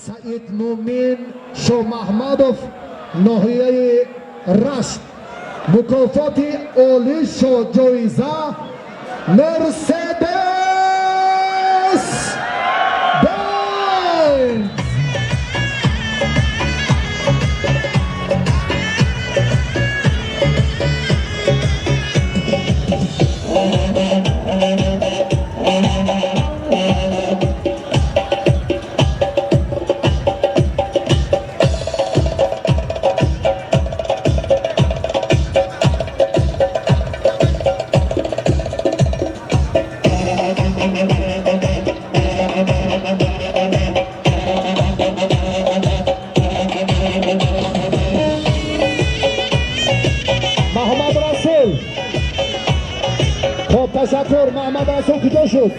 Саидмумин Шомаҳмадов, ноҳияи Рашт. Мукофоти олӣ шоҳҷоиза Мерседес Бенз. Маҳмад Расул. Хоб, ташаккур. Маҳмад Расул куҷо шуд?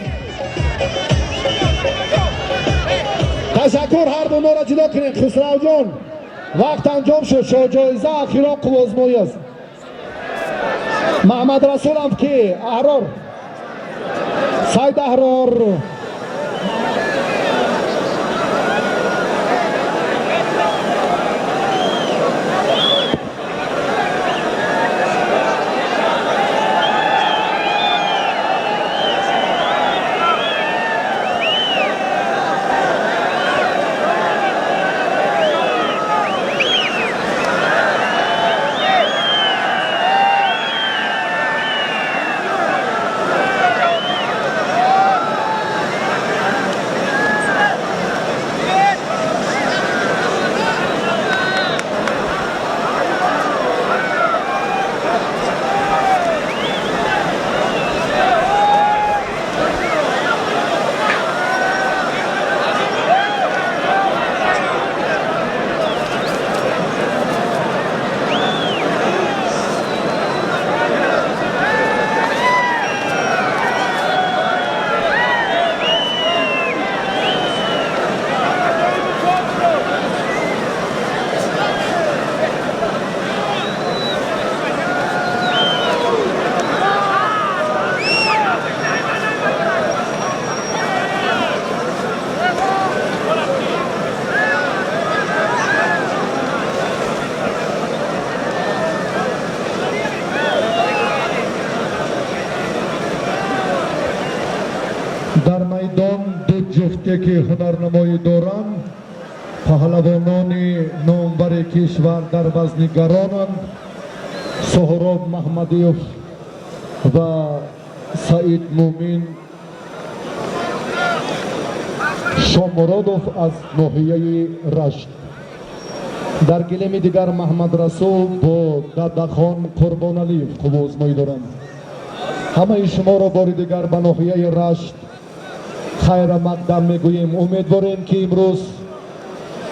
Ташаккур. Ҳар дунора ҷудо кунед. Хусравҷон, вақт анҷом шуд. Шоҳҷоиза ахирон қуввозмоӣ аст. Маҳмад Расулам ки? Аҳрор, Сайд Аҳрор. Дар майдон ду ҷуфте ки ҳунарнамоӣ доранд, паҳлавонони номбари кишвар дар вазни гаронанд, Соҳроб Маҳмадиев ва Саид Мумин Шомуродов аз ноҳияи Рашт. Дар гилеми дигар Маҳмад Расул бо Дадахон Қурбоналиев қувваозмоӣ доранд. Ҳамаи шуморо бори дигар ба ноҳияи Рашт хайра мақдам мегӯем. Умедворем, ки имрӯз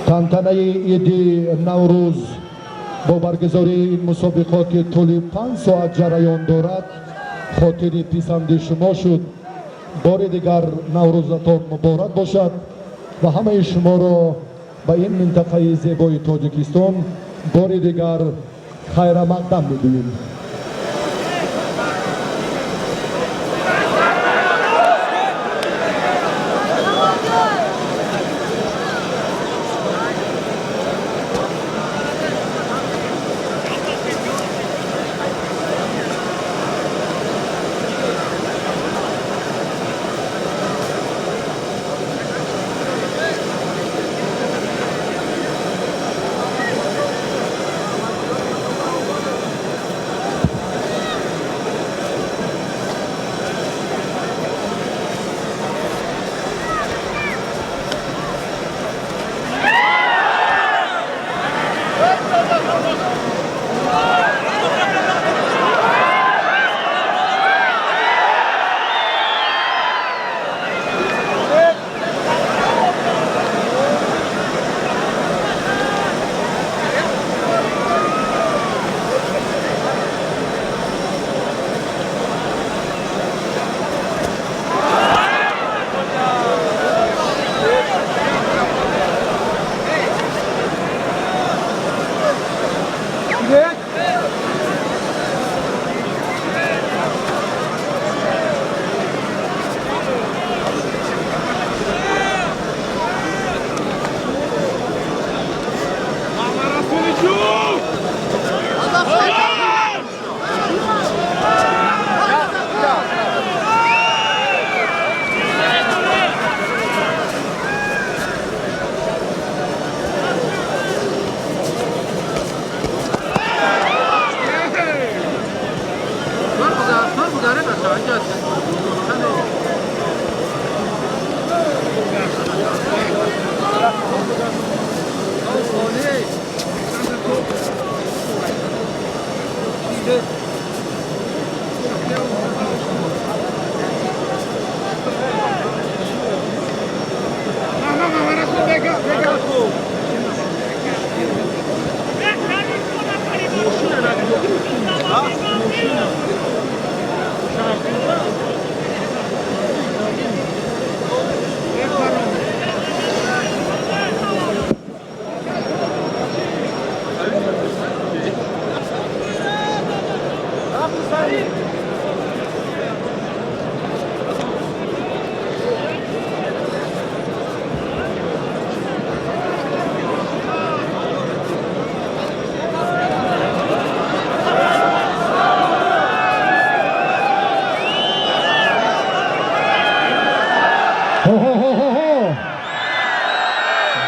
тантанаи иди Наврӯз бо баргузории ин мусобиқот, ки тӯли 5 соат ҷараён дорад, хотири писанди шумо шуд. Бори дигар Наврӯзатон муборак бошад ва ҳамаи шуморо ба ин минтақаи зебои Тоҷикистон бори дигар хайрамақдам мегӯем.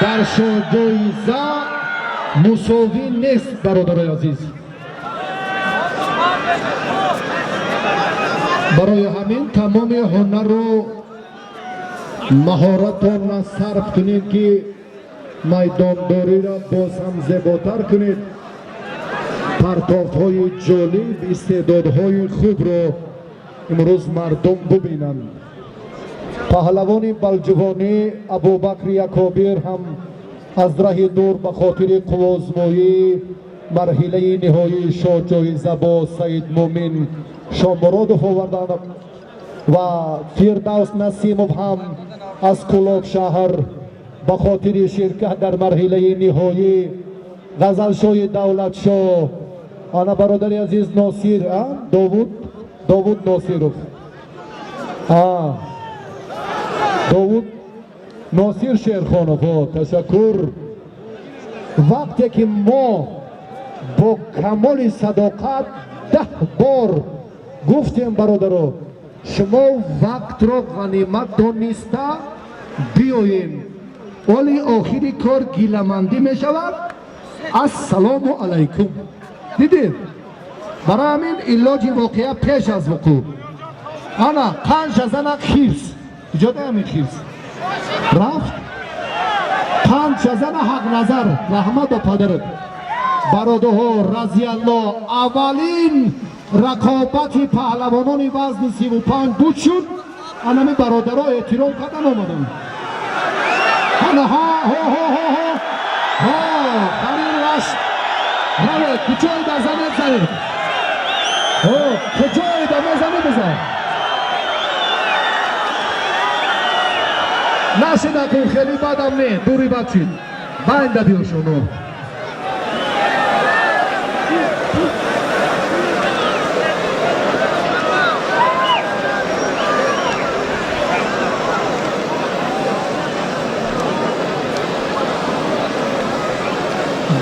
Дар шоҳҷоиза мусовӣ нест, бародарои азиз. Барои ҳамин тамоми ҳунару маҳоратонро сарф кунед, ки майдондориро боз ҳам зеботар кунед, партофтҳои ҷолиб, истеъдодҳои хубро имрӯз мардум бубинанд. Паҳлавони балҷувонӣ Абубакри Акобир ҳам аз раҳи дур ба хотири қувваозмоӣ марҳилаи ниҳоии шоҳҷоиза бо Саидмӯмин Шомуродов оварданд ва Фирдавс Насимов ҳам аз Кӯлоб шаҳр ба хотири ширкат дар марҳилаи ниҳоӣ. Ғазалшоҳи Давлатшоҳ, ана бародари азиз Носир, Довуд, Довуд Носиров, Довуд Носир Шерхонов, ташаккур. Вақте ки мо бо камоли садоқат 10 бор гуфтем, бародаро, шумо вақтро ғанимат дониста биёем, оли охири кор гиламандӣ мешавад. Ассалому алайкум. Дидед, барои ҳамин илоҷи воқеа пеш аз вуқӯъ. Ана қанша зана хирс иҷода, ҳамин хирс рафт, панҷа зана. Ҳақназар, раҳмат ба падарат. Бародарҳо, разиялло, аввалин рақобати паҳлавонони вазни 35 буд шуд. Анами бародаро эҳтиром кардан омаданд. Ана ҳа ҳо ҳо ҳо ҳо ҳо, Халил Рашт раве, куҷои да занед, занед, куҷои да мезанӣ, бизан. Нашидаку, хеле бадам не, дури бад шид, байнда биёшоно.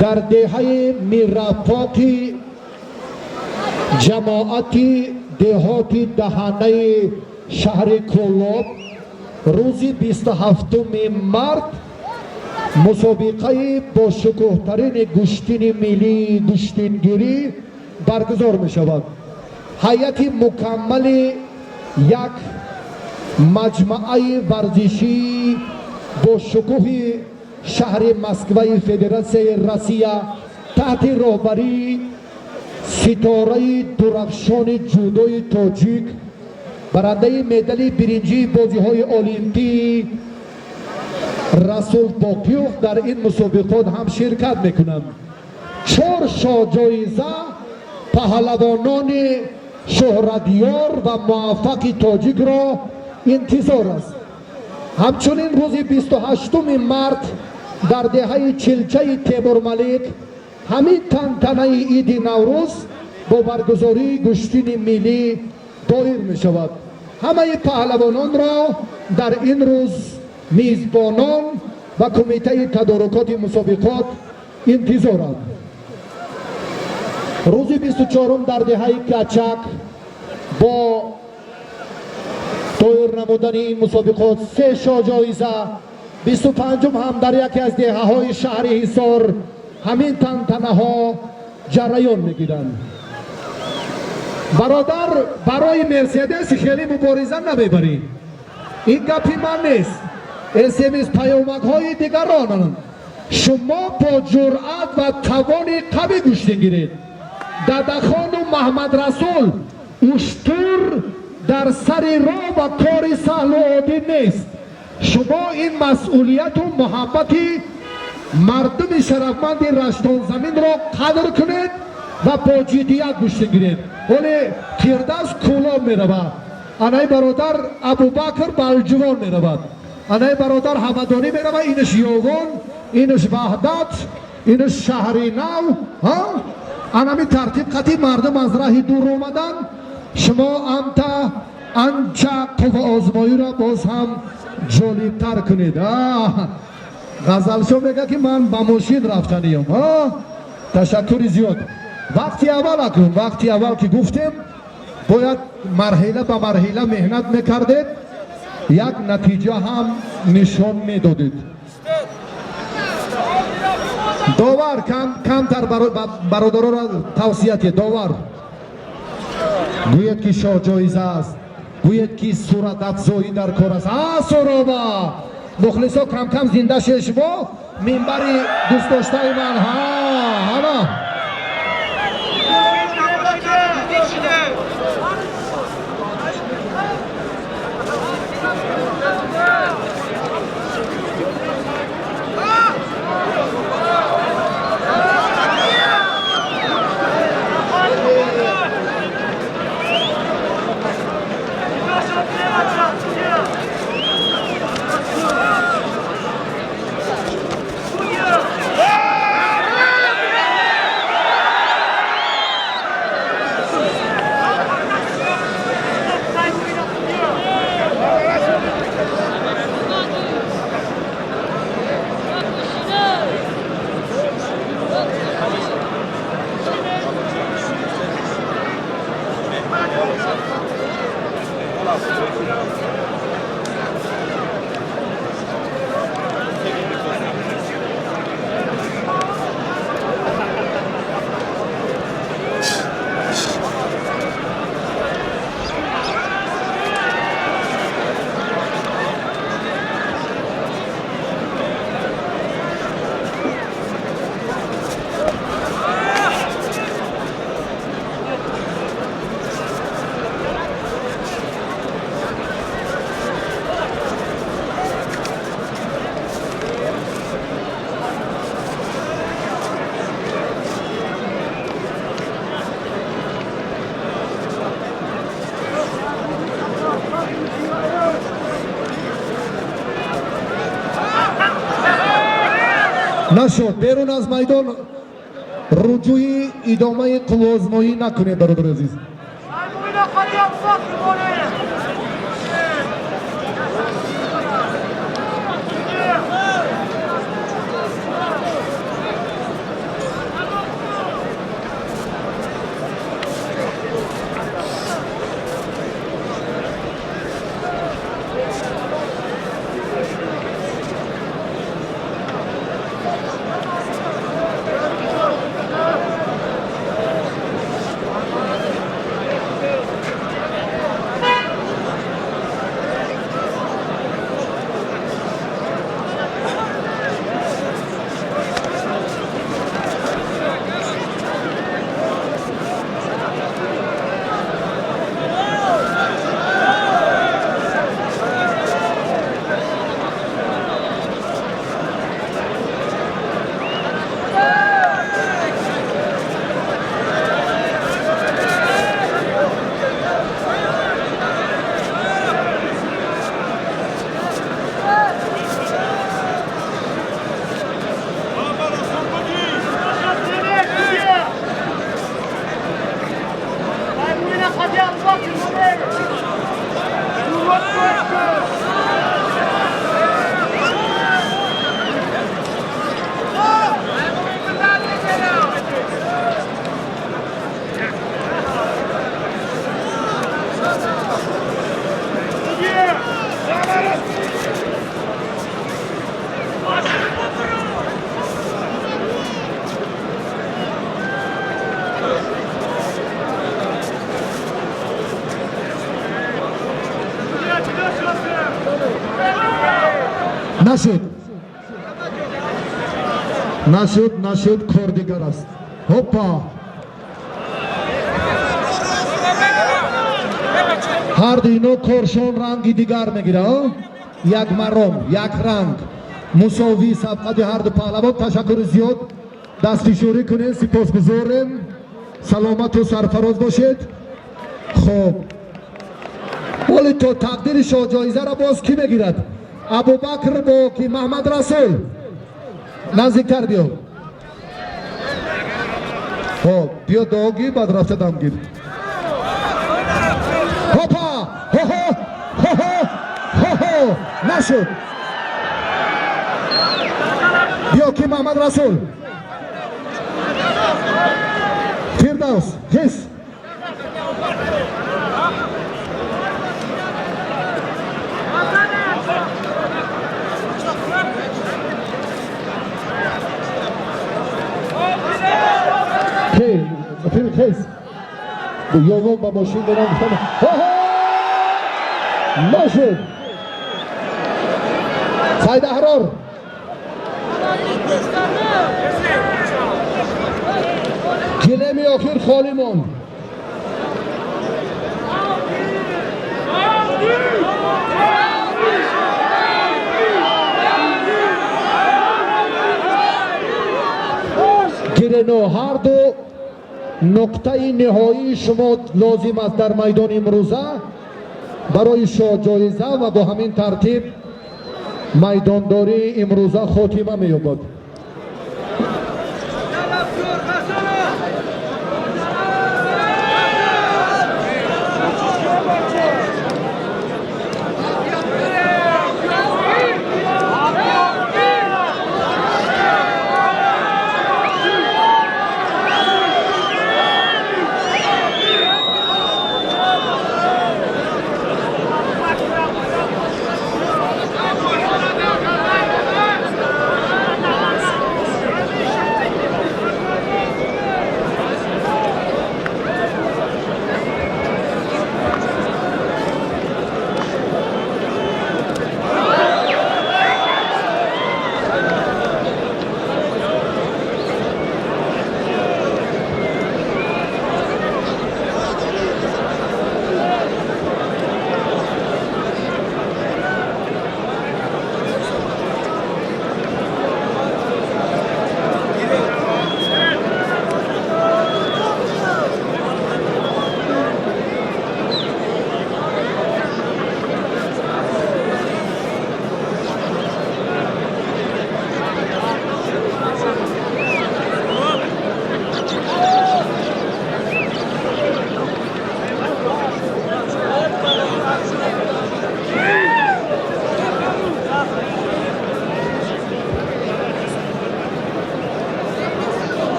Дар деҳаи Мирафоқи ҷамоати деҳоти Даҳанаи шаҳри Кӯлоб рӯзи 27 март мусобиқаи бошукӯҳтарини гӯштини миллии гӯштингирӣ баргузор мешавад. Ҳайати мукаммали як маҷмӯаи варзишии бошукӯҳи шаҳри Москваи Федератсияи Россия таҳти роҳбарии ситораи дурахшони ҷудои тоҷик, барандаи медали биринҷии бозиҳои олимпӣ Расул Боқиёв дар ин мусобиқот ҳам ширкат мекунанд. Чор шоҳҷоиза паҳлавонони шӯҳратёр ва муваффақи тоҷикро интизор аст. Ҳамчунин рӯзи 28 март дар деҳаи Чилчаи Темурмалик ҳамин тантанаи иди Наврӯз бо баргузории гӯштини миллӣ доир мешавад. Ҳамаи паҳлавононро дар ин рӯз мизбонон ва кумитаи тадорукоти мусобиқот интизоранд. Рӯзи 24-ум дар деҳаи Качак бо доир намудани ин мусобиқот се шоҳҷоиза, 25-ум ҳам дар яке аз деҳаҳои шаҳри Ҳисор ҳамин тантанаҳо ҷараён мегиранд. Бародар, барои Мерседес хеле мубориза намебарӣ. Ин гапи ман нест, СМС паёмакҳои дигаронанд. Шумо бо ҷуръат ва тавони қавӣ гӯштин гиред. Дадахону Маҳмадрасул, уштур дар сари роҳ ва кори саҳлу оддӣ нест. Шумо ин масъулияту муҳаббати мардуми шарафманди Раштонзаминро қадр кунед ва бо ҷиддият гӯштин гиред. Оле Фирдавс Кӯлоб меравад, анаи бародар Абубакр Балҷувон меравад, анаи бародар Ҳамадонӣ меравад, инаш Ёвон, инаш Ваҳдат, инаш Шаҳри Нав. Анами тартиб қатъи мардум аз раҳи дур омадан. Шумо амта анча қувваозмоиро боз ҳам ҷолибтар кунед. Ғазалшо мегӯяд, ки ман ба мошин рафтаниём. Ташаккури зиёд. Вақти аввал, акун вақти аввал ки гуфтем, бояд марҳила ба марҳила меҳнат мекардед, як натиҷа ҳам нишон медодед. Довар камтар бародароро тавсия диҳед. Довар гӯяд, ки шоҳҷоиза аст, гӯяд, ки суратафзоӣ дар кор аст. А суроба мухлисо кам-кам зинда шед. Шумо минбари дӯстдоштаи ман ҳа ҳама. Нашуд. Берун аз майдон руҷӯи идомаи қувваозмоӣ накунед, бародари азиз. Нашуд, нашуд, нашуд, кор дигар аст. Ҳопа, ҳарду ино коршон ранги дигар мегира. Як маром, як ранг, мусовӣ сабқати ҳарду паҳлавон. Ташаккури зиёд, дастфишорӣ кунед. Сипосгузорем, саломату сарфароз бошед. Хоб, ҳоли то тақдири шоҳҷоизаро боз кӣ мегирад? Абубакр бо ки? Маҳмад Расул, наздиктар биё. Хоб, биё, дуогӣ, баъд рафта дамгир. Ҳопа, ҳо-ҳо, ҳо-ҳо, ҳо-ҳо, нашуд. Биё, ки Маҳмад Расул. Фирдавс, хис. Хез ёвон ба мошин дорам, гуфтам, нашуд. Сайдаҳрор, гилеми охир холӣ монд. Гирено, ҳарду нуқтаи ниҳоии шумо лозим аст дар майдони имрӯза барои шоҳҷоиза, ва бо ҳамин тартиб майдондории имрӯза хотима меёбад.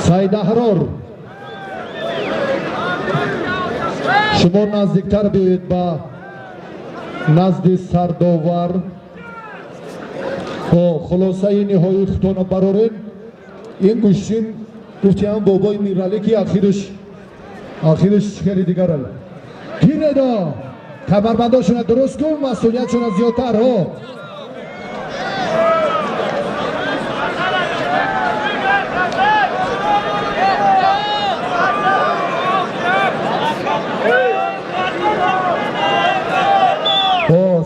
Сайдаҳрор, шумо наздиктар биёед ба назди сардовар. Хулосаи ниҳоии худтонро бароред. Ин гӯштин, гуфтиам, бобои Миралӣ, ки ахираш хеле дигар. Гиредо, камарбандошона дуруст кун, масъулиятшона зиёдтар. Ҳо,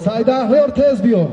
Сайдаҳрор, тез биё.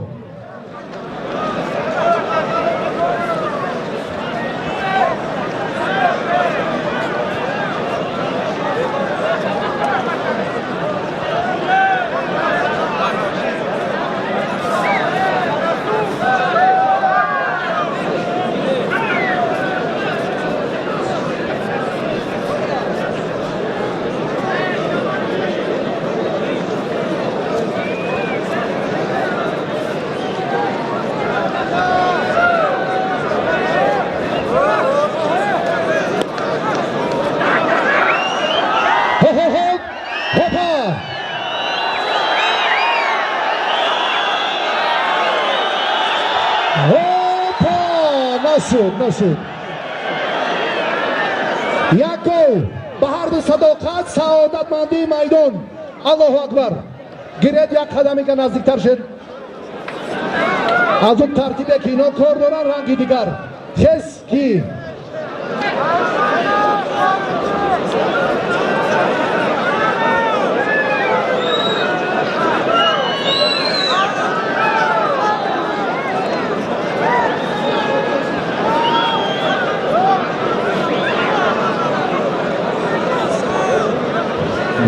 Хопа! Опа! Нашуд, нашуд. Як гол ба ҳарду садоқат, саодатмандии майдон. Аллоҳу акбар. Гиред, як қадамика наздиктар шед. Аз он тартибе ки ино кор доранд, ранги дигар. Хес ки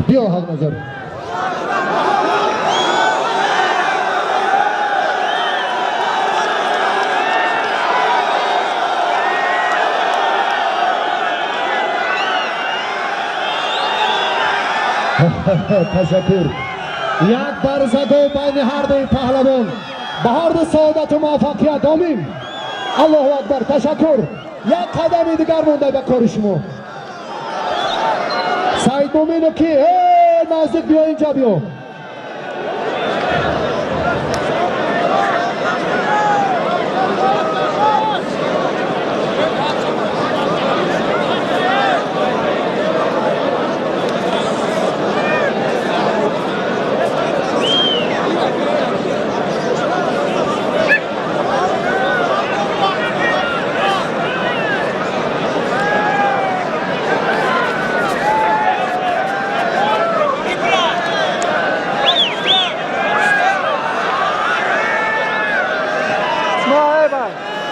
биё, Ҳақназар. Ташаккур. Як барзагов байни ҳардуи паҳлавон. Ба ҳарду саодату муваффақият. Омин. Аллоҳу акбар. Ташаккур. Як қадами дигар монда ба кори шумо. Саид Муминов ки? Наздик биё, инҷа биё.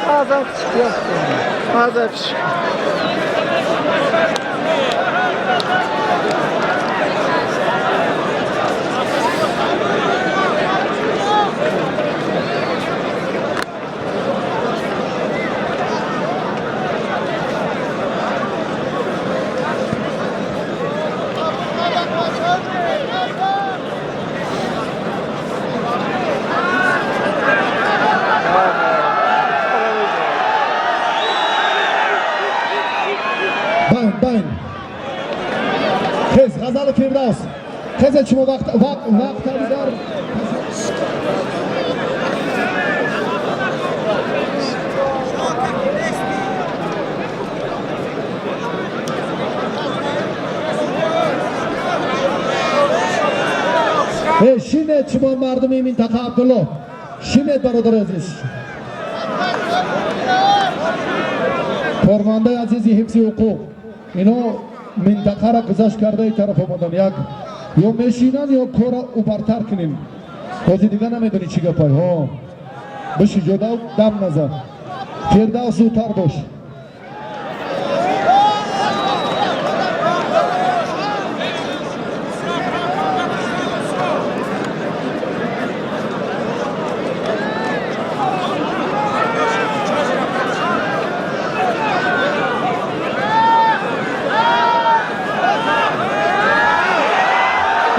Bazen küçük yok. Bazen küçük. Байн, байн. Тез, Ғазали Фирдавс. Тезе шумо вақт вақт вақт дигар. Шинед шумо, мардуми минтақа. Абдулло, шинед, бародари азиз. Кормандаи азизи ҳифзи ҳуқуқ, ино минтақаро гузашт кардаи тараф омадан. Як ё мешинанд, ё кора убартар кунем. Ҳозир дига намедонӣ чӣ гапай. Ҳо, биши ҷода, дам назан. Фирдавс, зудтар бош.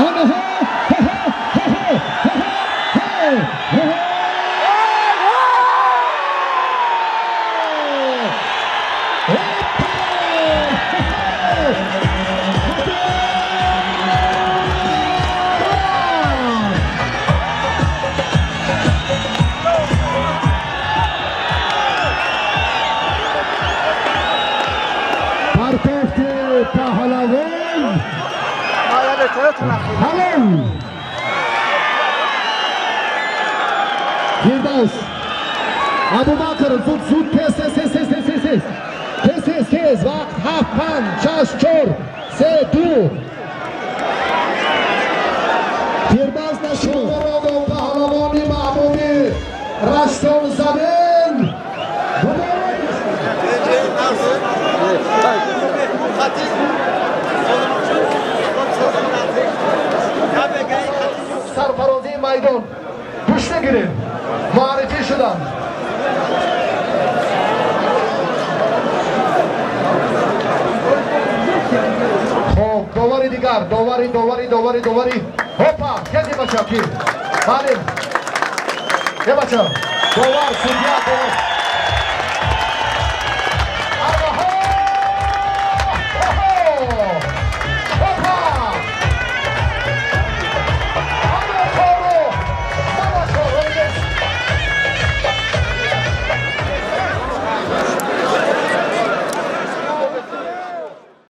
Анаҳа, ҳа ҳа ҳа ҳа. Партофти паҳлавон. Ҳалол. Фирдавс, Абубакр, зуд, зуд, тез, тез, тез, тез, тез, тез, тез, тез, тез, тез. Вақт ҳафт, панҷ, шаш, чор, се, ду. Фирдавс Нашмуродов, паҳлавони маҳбуби Раштон замин. Муборак. Сарфарозии майдон гӯш нагирем, муаррифӣ шуданд. Хоб, довари дигар, довари, довари, довари, довари. Ҳопа, кези бача, ки бале, е бача, довар, судья, довар.